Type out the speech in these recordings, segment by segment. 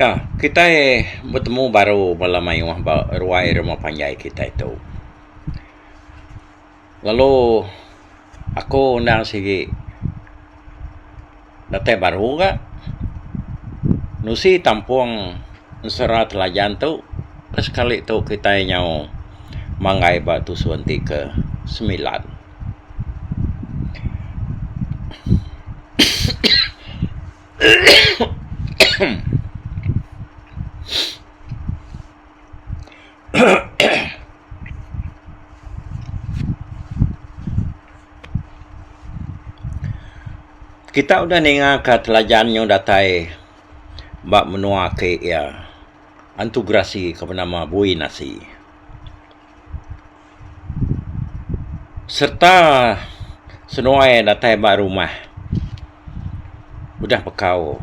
Ya, kitai betemu baru bala mayuh ba ruai rumah panjai kitai tu. Lalu aku endang sigi datai baru ga nusi tampung ensera Telajan tu ke sekali tu kitai nyau manggai ba tusun ti ke semilan. Kita udah ninga ka Telajan nyau datai ba menua ake iya Antu Gerasi ke benama Bui Nasi. Sereta seduai datai ba rumah udah bekau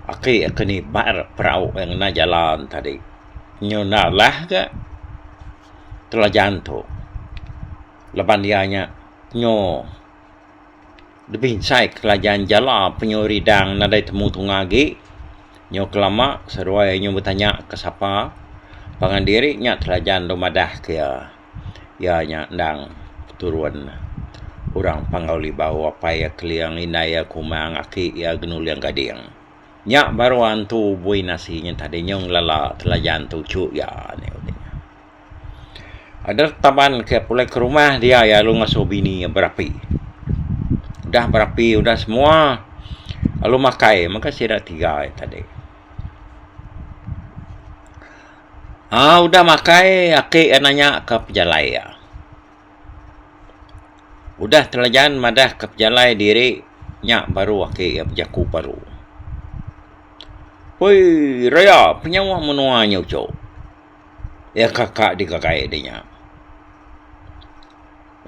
ake ke nibar perau iya ngena jalan tadi nyu enda alah ga Telajan tu laban iya nya nyu. Lebih insai Telajan Jala penyu ridang nadai temu tunga agi. Nyu kelama seduai nyu betanya ke sapa pangan diri nya Telajan lalu madah ke iya. Iya nya endang peturun orang Panggau Libau apai iya Keling indai iya Kumang aki iya Genuling Gading. Nya baru antu Bui Nasi nya tadi nyu ngelala Telajan tu uchu iya. Ada taban ke pulai ke rumah dia iya lalu ngasuh bini iya berapi. Udah berapi udah semua lalu makai mega sida tiga nya tadi. Aaa udah makai aki iya nanya ka pejalai iya. Udah Telajan madah ka pejalai diri nya baru aki iya bejaku baru. Oi raya penyauh menua nya uchu. Iya kaka digagai deh nya.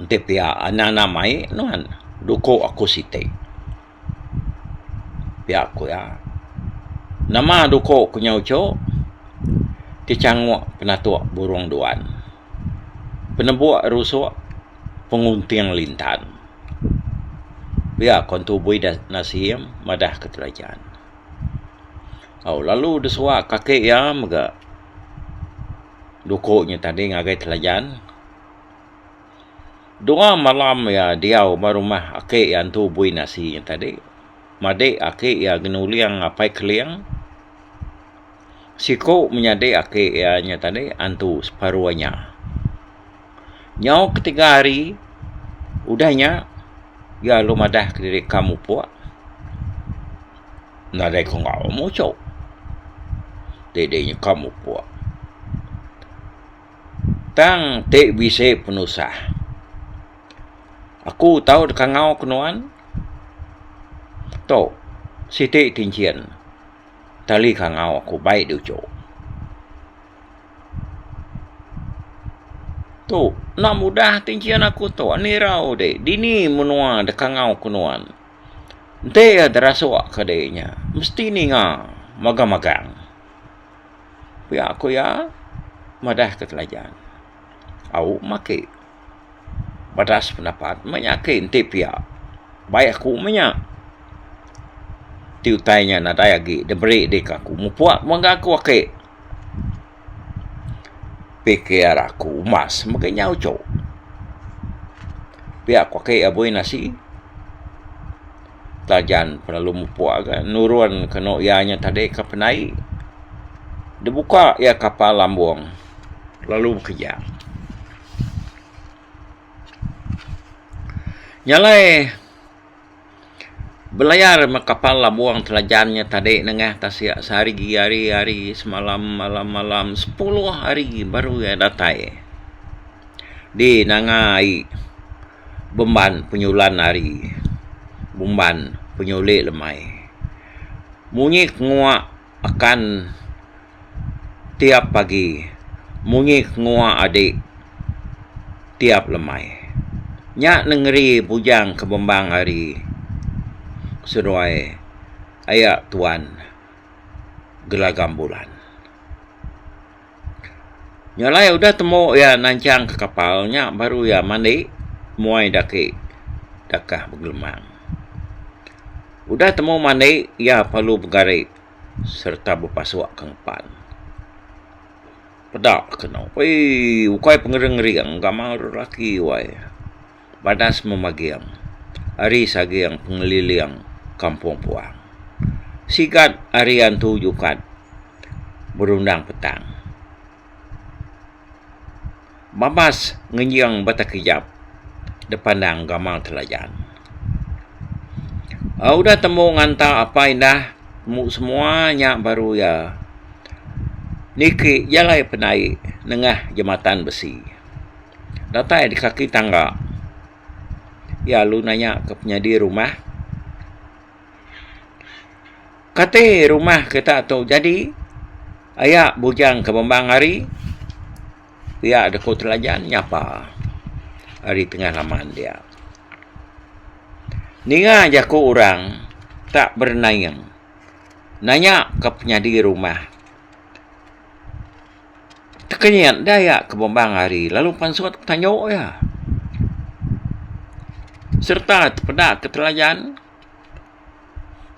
Enti pia anang anang mai nuan duko aku siti. Pia ku iya. Nama duko ku nya uchu ti changok penatuk burung duan. Penebuk rusuk pengunting lintan. Pia ku Entu Bui Nasim madah ke Telajan. Au lalu desuak kaki iya mega duko nya tadi ngagai Telajan. Dua malam iya diau ba rumah aki iya entu Bui Nasi nya tadi. Madik aki iya Genuling apai Keling. Siku menyadi aki iya nya tadi antu Separu Anya. Nyau ketiga hari udah nya iya lalu madah kediri ka mupuk. Nadai ku enggau muchok. Ti deh nyekam mupuk. Tang ti bisi penusah. Aku tau deka enggau ke nuan. Tu siti tinchin tali kangau aku bai di uchu. Tu enda mudah tinchin aku tu nirau deh dini menua deka enggau ke nuan. Enti iya derasuk ke diri nya mesti ninga magang-magang. Pia ku iya madah ke Telajan. Au maki badas pendapat meh nya agi enti pia bai aku meh nya. Ti utai nya nadai agi diberi dih ka aku mupuk mega aku agi. Pikir aku umbas mega nya uchu. Pia ku ake abui nasi tajan pelalu mupuk ga nurun kenu iya nya tadi ke pendai dibuka iya kapal lambung lalu bekejang. Nya alai belayar meh kapal lambung Telajan nya tadi nengah tasik sehari hari hari semalam malam malam sepuluh hari baru iya datai. Di nanga ai bemban penyulan hari bemban penyuli lemai. Munyi ngua akan tiap pagi munyi ngua adi tiap lemai. Nya nengeri bujang ke bembang hari seduai aya tuan Gelagam Bulan. Nya alai udah temu iya nanchang ke kapal nya baru iya mandi muai daki dakah begelemang. Udah temu mandi iya perlu begari. sereta bepasuk ke ngepan. Peda kenu eii ukai pengering-ngering gamal lelaki wai badas memaging ari saging pengeliling kampung puang. Sigat ari antu jukat berundang petang. Babas ngenjing betekijap depandang gamal telajan. Udah tembu nganta apai indah tembu semua nya baru iya niki jalai penai nengah jematan besi. Datai di kaki tangga iya lalu nanya ke penyadi rumah. Kati rumah kita tu jadi aya bujang ke bembang hari pia deka Telajan nyapa ari tengah laman dia. Ninga jaku orang tak berenaing nanya ka penyadi rumah. Tekenyit deh aya ke bembang hari lalu pansut ke tanju iya. Sereta tepeda ke Telajan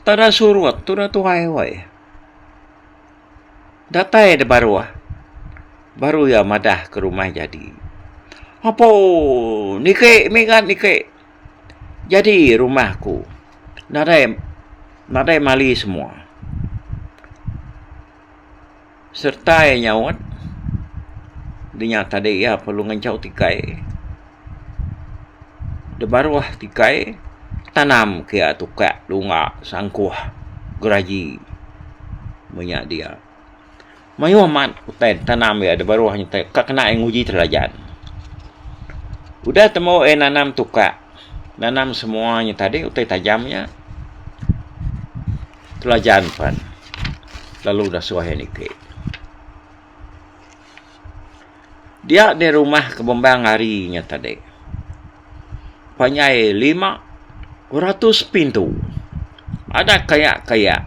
tada surut tudah tuai weh. Datai da baruh baru iya madah ke rumah jadi. Apo niki mih niki jadi rumah ku nadai nadai mali semua. Sereta iya nyaut dinya tadi iya perlu ngenchau tikai da baruh tikai tanam ke iya tukak lunga sangkuh geraji meh nya dia. Mayuh amat utai tanam iya da baruh nya tai ka kena iya nguji telajan. Udah tembu iya nanam tukak nanam semua nya tadi utai tajam nya. Telajan pan lalu dasuh iya niki. Dia di rumah ke bembang hari nya tadi panjai 500 pintu ada kayak-kayak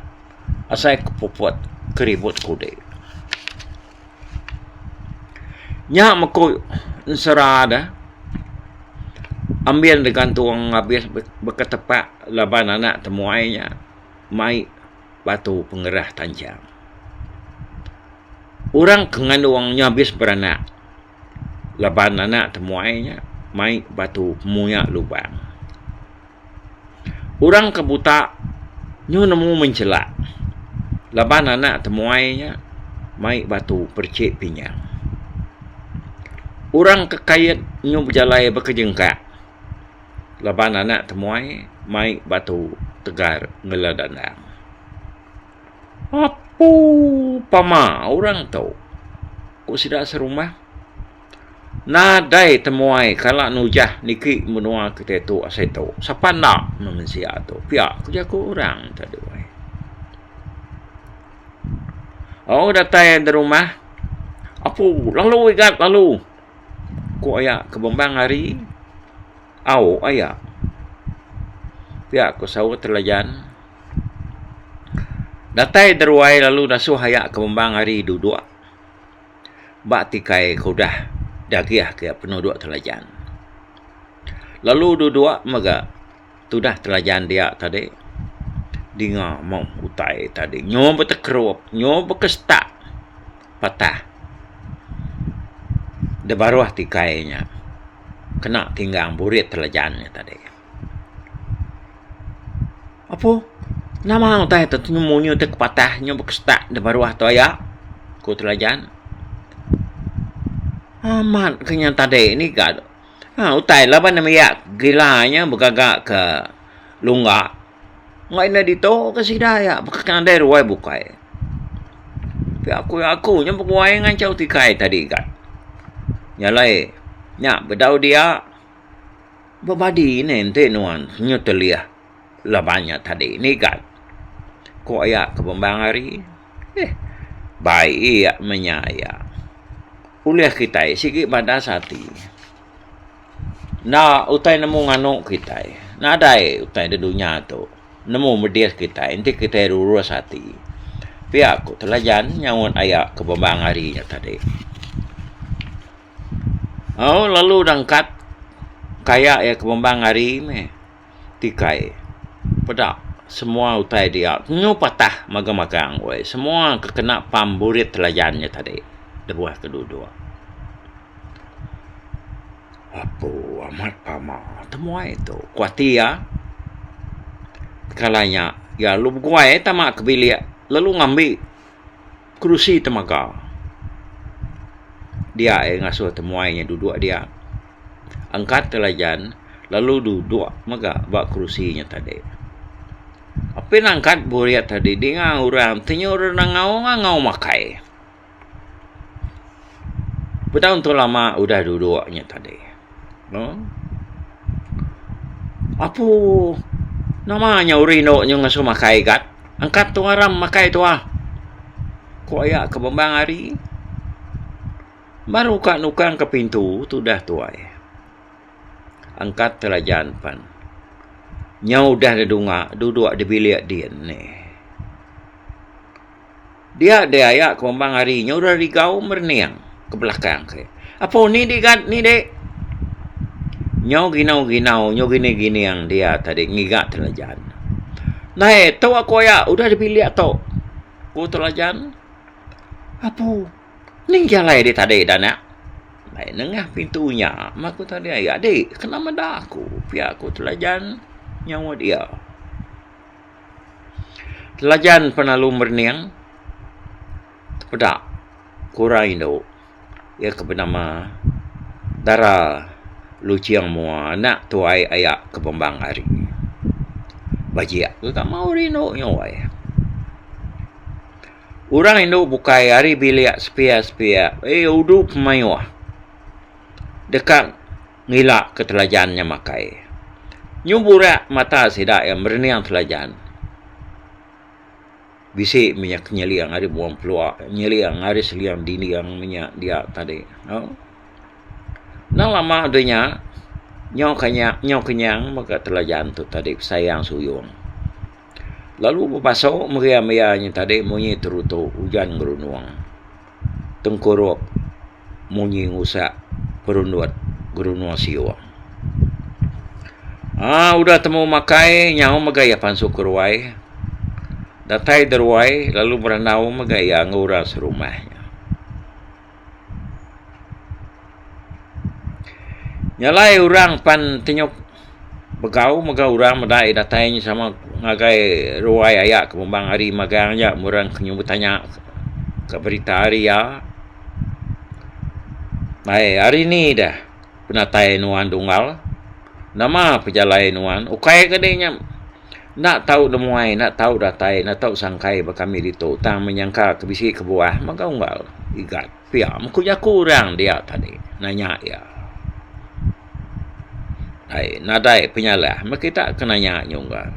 asai ke puput keribut kudi. Nya meku ensera da ambin digantung abis beketepak laban anak temuai nya. Mai batu pengerah tanchang. Orang ke ngandung nya abis beranak laban anak temuai nya mai batu pemuya lubang. Orang ke buta nyu nemu menchelak laban anak temuai nya mai batu perechik pinyang. Orang ke kait nyu bejalai bekejengkak. Laban anak temuai mai batu tegar ngela dandang. Apu pama orang tu, ku sida serumah. Nadai temuai kala nujah niki menua kitai tu asai tu. Sapa enda meh mensia tu pia ku jaku orang tadi weh. Oh datai da rumah apu lalu igat lalu. Ku aya ke bembang hari au aya. Pia ku saut Telajan. Datai deruai lalu dasuh aya ke bembang hari duduk ba tikai ke udah dagih ke penuduk Telajan. Lalu duduk mega tudah Telajan dia tadi dinga meh utai tadi nyu betekerup nyu bekestak. Patah da baruh tikai nya kena tinggang burit telajan nya tadi. Apu nama utai tu munyi ti patah nyu bekesetak da baruh tu aya ku telajan. Amat ke nya tadi ni ga utai laban nembiak gila nya begaga ke lungga. Enggai enda ditu ke sida iya baka ke nadai ruai bukai. Pia ku aku nya beguai nganchau tikai tadi ga. Nya alai nya bedau dia bebadi ne enti nuan nyu telih laban nya tadi ni ga. Ku aya ke bembang hari eh bai iya menya iya. Ulih kitai sigi badas ati. Enda utai nemu nganu kitai. Nadai utai da dunya tu nemu medis kitai enti kitai rurus ati. Pia ku Telajan nyaut aya ke bembang hari nya tadi. Au lalu dangkat kaya iya ke bembang hari meh tikai peda. Semua utai dia nyu patah magang-magang weh. Semua ke kena pam burit telajan nya tadi lebuh ke duduk. Apu amat pama temuai tu ku ati iya. Tekala nya iya lalu beguai tama ke bilik lalu ngambi kerusi temaga. Dia iya ngasuh temuai nya duduk dia. Angkat telajan lalu duduk mega ba kerusi nya tadi. Apin angkat burit tadi dinga orang ti nyuruh ngau ngau makai. Bedau entu lama udah duduk nya tadi. Apu nama nya uri endo nyu ngasuh makai gat. Angkat tuah ram makai tuah. Ku aya ke bembang hari. Baru ka nukang ke pintu tudah tuai. Angkat telajan pan. Nyau udah dedunga duduk di bilik din nih. Dia deh aya ke umbang hari nya udah rigau merening ke belakang ke. Apo ni di gat ni dek. Nyau ginau-ginau nyau gining-gining dia tadi ngiga telajan. Nai tu aku aya udah di bilik tu. Ku telajan. Apo ni jalai di tadi da anak. Nai nengah pintu nya meh ku tadi aya dik kena meda aku pia ku telajan nyaut iya. Telajan penalu merening tepeda ku orang indu iya ke benama Dara Luching Mua anak tuai aya ke bembang hari. Bajik ke gamal orang indu nya wai. Orang indu bukai ari bilik sepiak-sepiak eh udu pemayuh deka. Ngila ke telajan nya makai. Nyu burak mata sida iya merening telajan. Bisi meh iya ke nyeling ari buong pelua, nyeling ari seling dinding meh nya dia tadi. Enda lama udah nya, nyau kenyang nyau kenyang mega telajan tu tadi besayang suyung. Lalu bebasu meriam iya nya tadi munyi terutu ujan ngerunung. Tengkurup munyi ngusak perundut gerunung siung. Aa udah temu makai nyau mega iya pansut ke ruai. Datai da ruai lalu berandau mega iya enggau orang serumah nya. Nya alai orang pan tenyuk begau mega orang meda iya datai nya sama ngagai ruai aya ke membang hari magang ja orang ke nyebut tanya ka berita ari iya. Ai hari ni deh penatai nuan tunggal nama pejalai nuan ukai ke deh nya. Enda tau nemuai, enda tau datai, enda tau sangkai ba kami ditu tang menyangka ke bisi kebuah mega unggal igat pia meh ku jaku orang dia tadi nanya iya. Ai nadai penyalah meh kita ke nanya nyunggal.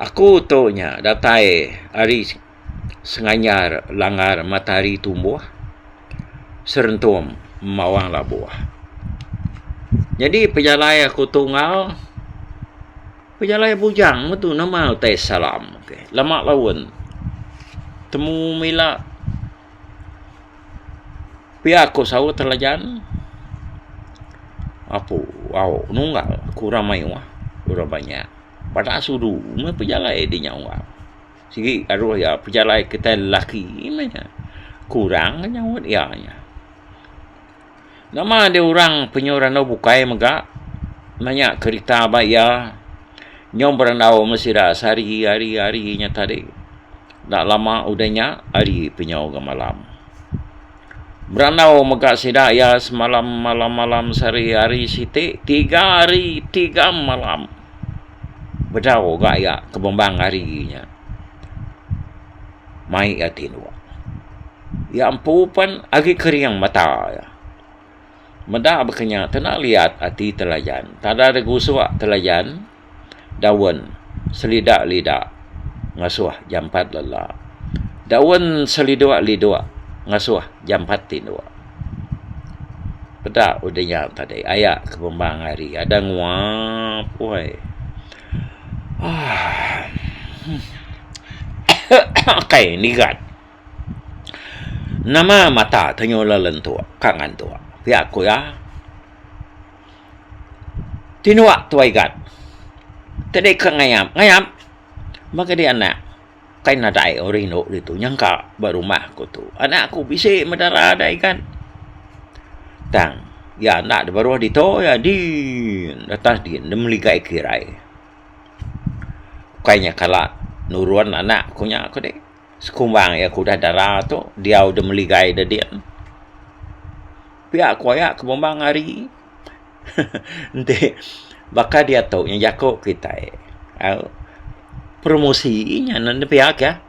Aku tu nya datai ari Senganyar langgar matahari tumbuh serentum mawang labuh. Nyadi pejalai aku tu enggau pejalai bujang metu nama utai salam. Lama laun temu mila pia ku saut telajan apu au nunggal ku orang mayuh orang banyak pada sudu meh pejalai dinya unggal. Sigi aruh iya pejalai kitai lelaki meh nya. Kurang nyaut iya nya. Nama deh orang penyu randau bukai mega nanya kerita ba iya nyau berandau meh sida sehari hari hari nya tadi. Enda lama udah nya hari penyau ga malam. Berandau mega sida iya semalam malam malam sehari hari siti tiga hari tiga malam. Bedau ga iya ke bembang hari nya mai iya tinduk. Iya empu pen agi kering mata iya. Meda baka nya tena liat ati telajan tada deh gusuk telajan daun selida lida ngasuh jampat lela. Daun seliduk liduk ngasuh jampat tinduk. Peda udah nya tadi aya ke bembang hari ada nguap weh. Aaa Akai nigat. Nama mata tenyu lelentuk ka ngantuk pia ku iya. Tinduk tuai gat. Tadi ka ngayap ngayap. Mega di anak kai nadai orang indu ditu nyangka ba rumah ku tu. Anak ku bisi meh dara dai kan. Tang iya enda da baruh ditu iya din atas din da meligai kirai. Ukai nya kala nurun anak ku nya ku deh. Sekumbang iya ke udah dara tu diau da meligai da din. Pia ku aya ke bembang hari. Enti baka diatu nya jaku kitai au promosi nya ne pia ka.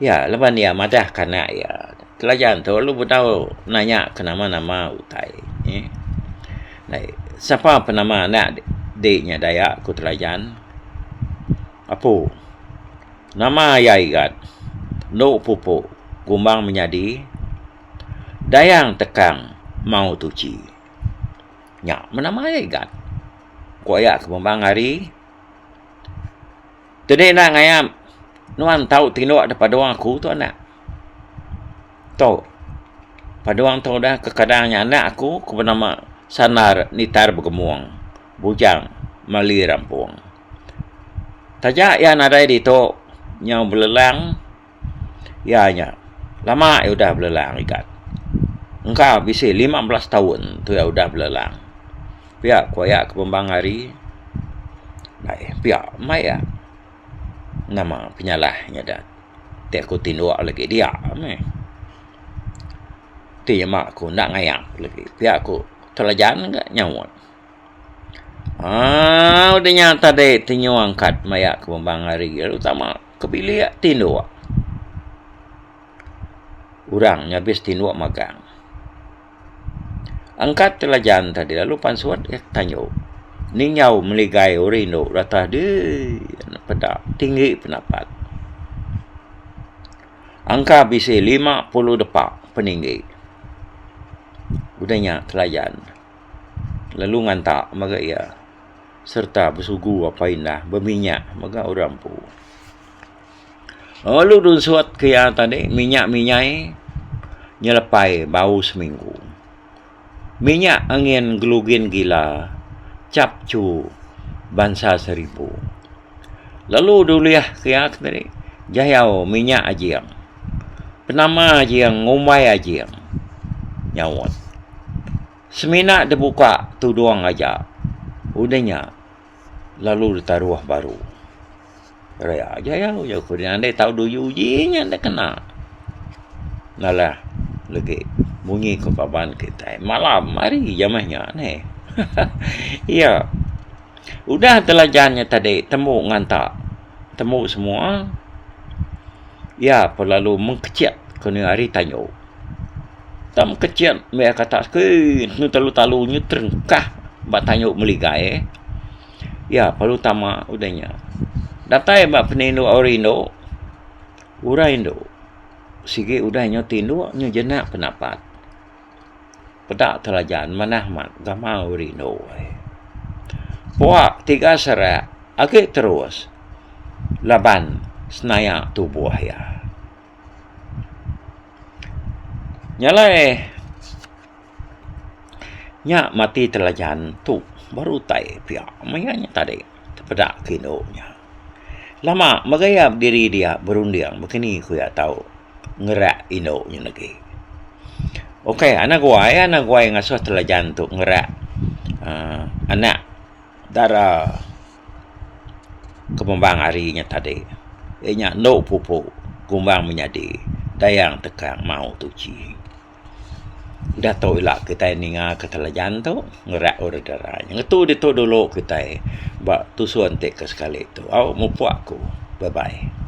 Iya laban iya madah ka anak iya telajan tu lalu bedau nanya ke nama nama utai uhh. Sapa penama anak di nya daya ku telajan. Apu nama iya igat endo pupu gumbang menyadi dayang tekang mau tuchi. Nya meh nama iya igat. Ku aya ke bembang hari Tedi enda ngayap nuan tau tinduk da padung aku tu anak. Tu padung tu udah kekadang nya anak aku ke benama Sandar Nitar Begemung Bujang Mali Rampung. Taja iya nadai ditu nyau belelang Iya nya, lama iya udah belelang igat. Engka bisi 15 taun tu iya udah belelang. Pia ku aya ke bembang hari. Ai pia meh iya. Nama penyalah nya da ti aku tinduk lagi dia meh. Ti nyema aku enda ngayap lagi pia ku telajan ga nyaut. Aaa udah nya tadi ti nyu angkat maya ke bembang hari lalu tama ke bilik tinduk. Orang nya abis tinduk magang. Angkat telajan tadi lalu pansut ke tanju ninjau meligai orang indu rata deh peda tinggi penapat. Angka bisi 50 depa peninggi. Udah nya telajan. Lalu nganta mega iya sereta besugu apai indah beminyak mega orang empu. Lalu dunsut ke iya tadi minyak minyai nyelepai bau seminggu. Minyak angin gelugin gila chap chu bansa seribu. Lalu dulih ke iya tadi jayau minyak ajing. Penama ajing ngumbai ajing nyaut. Semina dibuka tudung aja udah nya lalu ditaruh baru. Raya aja iya ku nya andi tau duyu uji nya enda kena. Ngalah legi munyi ku kaban kitai malam hari jamah nya neh. Iya udah telajan nya tadi tembu nganta tembu semua iya pelalu mengkechit ke ari tanju. Tang kecil meh kata ke nu talu-talu nyu terengkah ba tanyu meligai. Iya perlu tama udah nya. Datai ba penindu orang indu, orang indu sigi udah nyu tinduk nyu jenak penapat. Peda telajan manah amat gamal orang indu. Puak tiga serak agi terus laban senaya tubuh iya. Nya alai nya mati telajan tu baru utai pia maya nya tadi tepeda ke indu nya. Lama mega iya bediri dia berunding baka ni ku iya tau ngerak indu nya lagi. Ok anak guai anak guai ngasuh telajan tu ngerak uhh anak dara. Kemembang ari nya tadi iya nya endo pupu gumbang menyadi dayang tekang mau tuchi. Udah tu ila kitai ninga ke telajan tu ngerak orang dara nya. Ngetu ditu dulu kitai ba tusun ti ke sekali tu. Au mupuk aku. Bye bye.